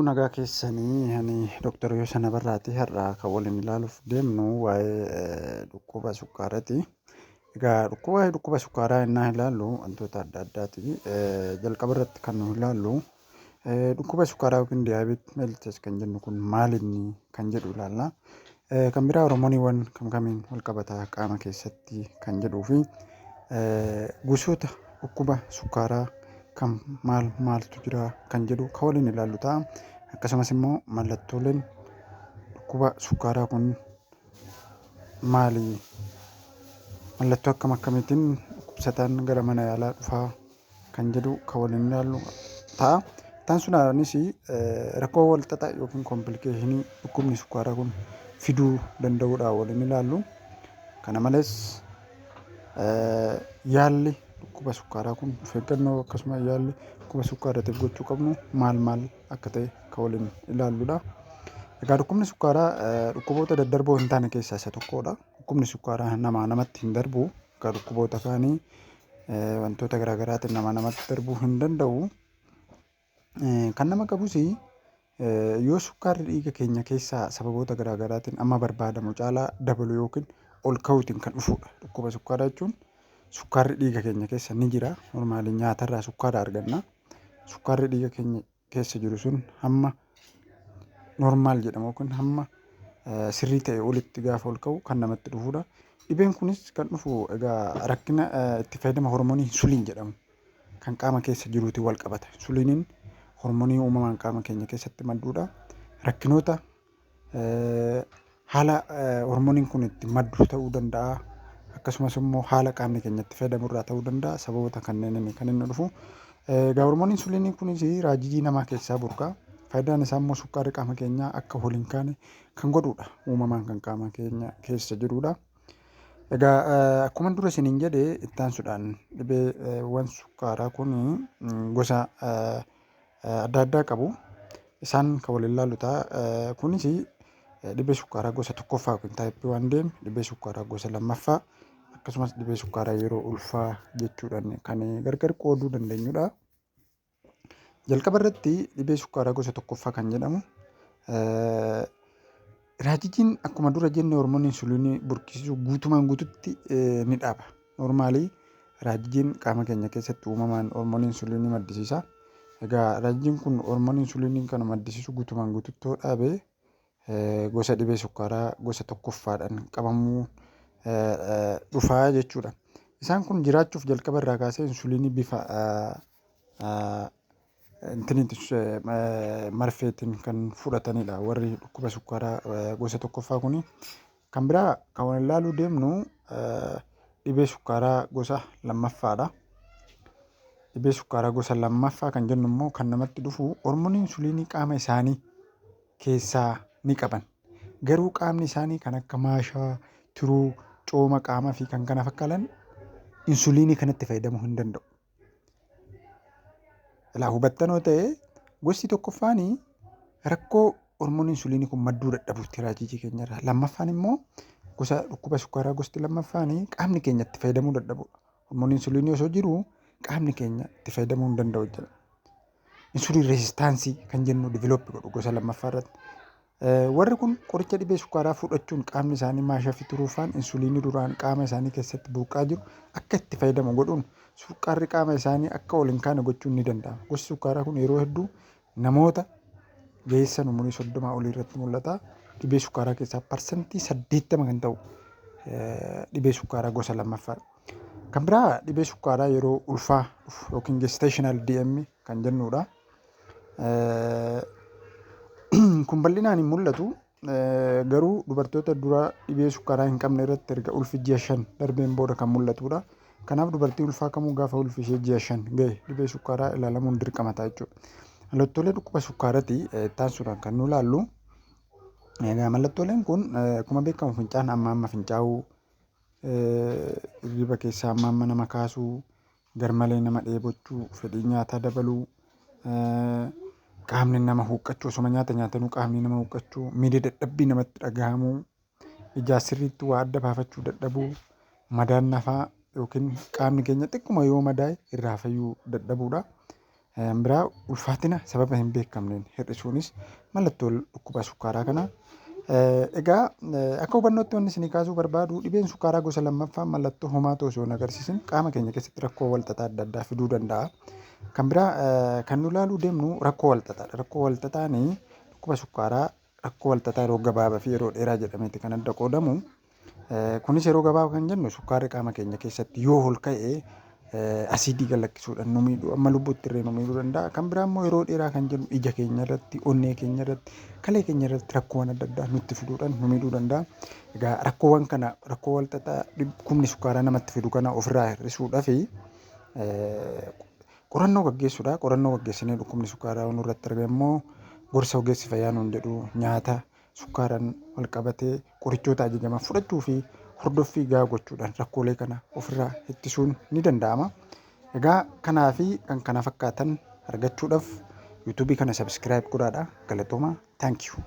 Nagaa keessanii, ani Dr. Yoosana Barraati. Har'a kan waliin ilaaluuf deemnu waa'ee dhukkuba sukkaaraati. Egaa waa'ee dhukkuba sukkaaraa innaa ilaallu wantoota adda addaati. Jalqaba irratti kan nu ilaallu dhukkuba sukkaaraa yookiin diabetes mellitus kan jennu kun maal inni kan jedhu ilaalla. Kan biraa hormooniiwwan kam kamiin wal qabata qaama keessatti kan jedhuu fi gosoota dhukkuba sukkaaraa kan maal maaltu jira kan jedhu kan waliin ilaallu ta'a. Akkasumas immoo mallattooleen dhukkuba sukkaaraa kun maali? Mallattoo akkam akkamiitiin dhukkubsataan gara mana yaalaa dhufaa kan jedhu kan waliin ilaallu ta'a. Itti aansuudhaanis rakkoo wal xaxaa yookiin complication dhukkubni sukkaaraa kun fiduu danda'uudha waliin ilaallu. Kana malees yaalli dhukkuba sukkaaraa kun of eeggannoo akkasuma yaalli dhukkuba sukkaaraatiif gochuu qabnu maal maal akka ta'e kan waliin ilaalludha. Egaa dhukkubni sukkaaraa dhukkuboota daddarboo hin taane keessaa isa tokkodha. Dhukkubni sukkaaraa namaa namatti hin darbu. Akka dhukkuboota kaanii wantoota garaa garaatiin namaa namatti darbuu hin danda'u. Kan nama qabus yoo sukkaarri dhiiga keenya keessaa sababoota garaa garaatiin amma barbaadamu caalaa dabalu yookiin ol ka'uutiin kan dhufudha. Dhukkuba sukkaaraa jechuun sukkaarri dhiiga keenya keessa ni jira. Normally nyaatarraa sukkaara arganna. Sukkaarri dhiiga keenya keessa jiru sun hamma normal jedhamu yookiin hamma sirrii ta'e olitti gaafa ol ka'u kan namatti dhufudha. Dhibeen kunis kan dhufu egaa rakkina itti fayyadama hormoonii insuliin jedhamu kan qaama keessa jiruutiin wal qabata. Insuliiniin hormoonii uumamaan qaama keenya keessatti madduudha. Rakkinoota haala hormooniin kun itti maddu ta'uu danda'a. Akkasumas immoo haala qaamni keenya itti fayyadamu irraa ta'uu danda'a. Sababoota kanneen kan inni dhufu. Egaa hormooniin insuliinii kunis raajijii namaa keessaa burqa. Faayidaan isaa immoo sukkaarri qaama keenyaa akka ol hin kaane kan godhudha. Uumamaan kan qaama keenya keessa jirudha. Egaa akkuma dura isiniin jedhe, itti aansuudhaan dhibeewwan sukkaaraa kun gosa adda addaa qabu. Isaan kan waliin ilaallu ta'a. Kunis dhibee sukkaaraa gosa tokkoffaa yookiin type 1 DM, dhibee sukkaaraa gosa lammaffaa, akkasumas dhibee sukkaaraa yeroo ulfaa jechuudhaan kan gargar qooduu dandeenyudha. Jalqaba irratti dhibee sukkaaraa gosa tokkoffaa kan jedhamu, raajijiin akkuma dura jenne hormoonii insuliinii burqisiisuu guutumaan guututti ni dhaaba. Normally raajijiin qaama keenya keessatti uumamaan hormoonii insuliinii maddisiisa. Egaa raajijiin kun hormoonii insuliinii kana maddisiisuu guutumaan guututti yoo dhaabe, gosa dhibee sukkaaraa gosa tokkoffaadhaan qabamuu dhufaa jechuudha. Isaan kun jiraachuuf jalqaba irraa kaasee insuliinii bifa intiniitti marfeetiin kan fudhatanidha warri dhukkuba sukkaaraa gosa tokkoffaa kuni. Kan biraa kan waliin ilaaluu deemnu dhibee sukkaaraa gosa lammaffaadha. Dhibee sukkaaraa gosa lammaffaa kan jennu immoo kan namatti dhufu hormoonii insuliinii qaama isaanii keessaa ni qaban. Garuu qaamni isaanii kan akka maashaa, tiruu, cooma qaamaa fi kan kana fakkaatan insuliinii kanatti fayyadamuu hin danda'u. Ilaa, hubattanoo ta'e, gosti tokkoffaan rakkoo hormoonii insuliinii kun madduu dadhabuutti raajijii keenyarraa. Lammaffaan immoo gosa dhukkuba sukkaaraa gosti lammaffaan qaamni keenya itti fayyadamuu dadhabudha. Hormoonii insuliinii osoo jiru qaamni keenya itti fayyadamuu hin danda'u jechuudha. Insulin resistance kan jennu develop godhu gosa lammaffaa irratti. Warri kun qoricha dhibee sukkaaraa fudhachuun qaamni isaanii maashaa fi turuufaan insuliinii duraan qaama isaanii keessatti burqaa jiru akka itti fayyadamu godhuun sukkaarri qaama isaanii akka ol hin kaane gochuun ni danda'ama. Gosti sukkaaraa kun yeroo hedduu namoota geessan umurii 30 olii irratti mul'ata. Dhibee sukkaaraa keessaa 80% kan ta'u dhibee sukkaaraa gosa lammaffaadha. Kan biraa dhibee sukkaaraa yeroo ulfaa dhufu yookiin gestational DM kan jennudha. Kun bal'inaan hin mul'atu. Garuu dubartoota dura dhibee sukkaaraa hin qabne irratti erga ulfi ji'a 5 darbeen booda kan mul'atudha. Kanaaf dubartii ulfaa kamuu gaafa ulfi ishee ji'a 5 gahe dhibee sukkaaraa ilaalamuun dirqama ta'a jechuudha. Mallattoolee dhukkuba sukkaaraati itti aansuudhaan kan nu ilaallu. Egaa mallattooleen kun akkuma beekamu fincaan amma amma fincaa'uu, hirriba keessaa amma amma nama kaasuu, garmalee nama dheebochuu, fedhii nyaataa dabaluu, qaamni nama huuqqachuu, osuma nyaata nyaatanuu qaamni nama huuqqachuu, miirri dadhabbii namatti dhagahamuu, ijaa sirriitti waa adda baafachuu dadhabuu, madaan nafaa yookiin qaamni keenya xiqquma yoo madaa'e irraa fayyuu dadhabuudha. Biraa ulfaatina sababa hin beekamneen hir'isuunis mallattoo dhukkuba sukkaaraa kana. Egaa akka hubannootti wanni isinii kaasuu barbaadu, dhibeen sukkaaraa gosa lammaffaa mallattoo homaatu osoo hin agarsiisin qaama keenya keessatti rakkoo walxaxaa adda addaa fiduu danda'a. Kan biraa kan nu ilaaluu deemnu rakkoo walxaxaadha. Rakkoo walxaxaanii dhukkuba sukkaaraa rakkoo walxaxaa yeroo gabaabaa fi yeroo dheeraa jedhameeti kan adda qoodamu. Kunis yeroo gabaabaa kan jennu sukkaarri qaama keenya keessatti yoo ol ka'e asiidii galakkisuudhaan nu miidhuu, amma lubbuutti illee nu miidhuu danda'a. Kan biraa immoo yeroo dheeraa kan jennu ija keenya irratti, onnee keenya irratti, kalee keenya irratti rakkoowwan adda addaa nutti fiduudhaan nu miidhuu danda'a. Egaa rakkoowwan kana, rakkoo walxaxaa dhukkubni sukkaaraa namatti fidu kana ofirraa hir'isuudhaaf qorannoo gaggeessuudha. Qorannoo gaggeessinee dhukkubni sukkaaraa nurratti argame immoo gorsa ogeessi fayyaa nuun jedhu, nyaata sukkaaraan wal qabatee qorichoota ajajaman fudhachuu fi hordoffii gahaa gochuudhaan rakkoolee kana ofirraa ittisuun ni danda'ama. Egaa kanaa fi kan kana fakkaatan argachuudhaaf YouTubeii kana subscribe godhaadha. Galatooma. Thank you.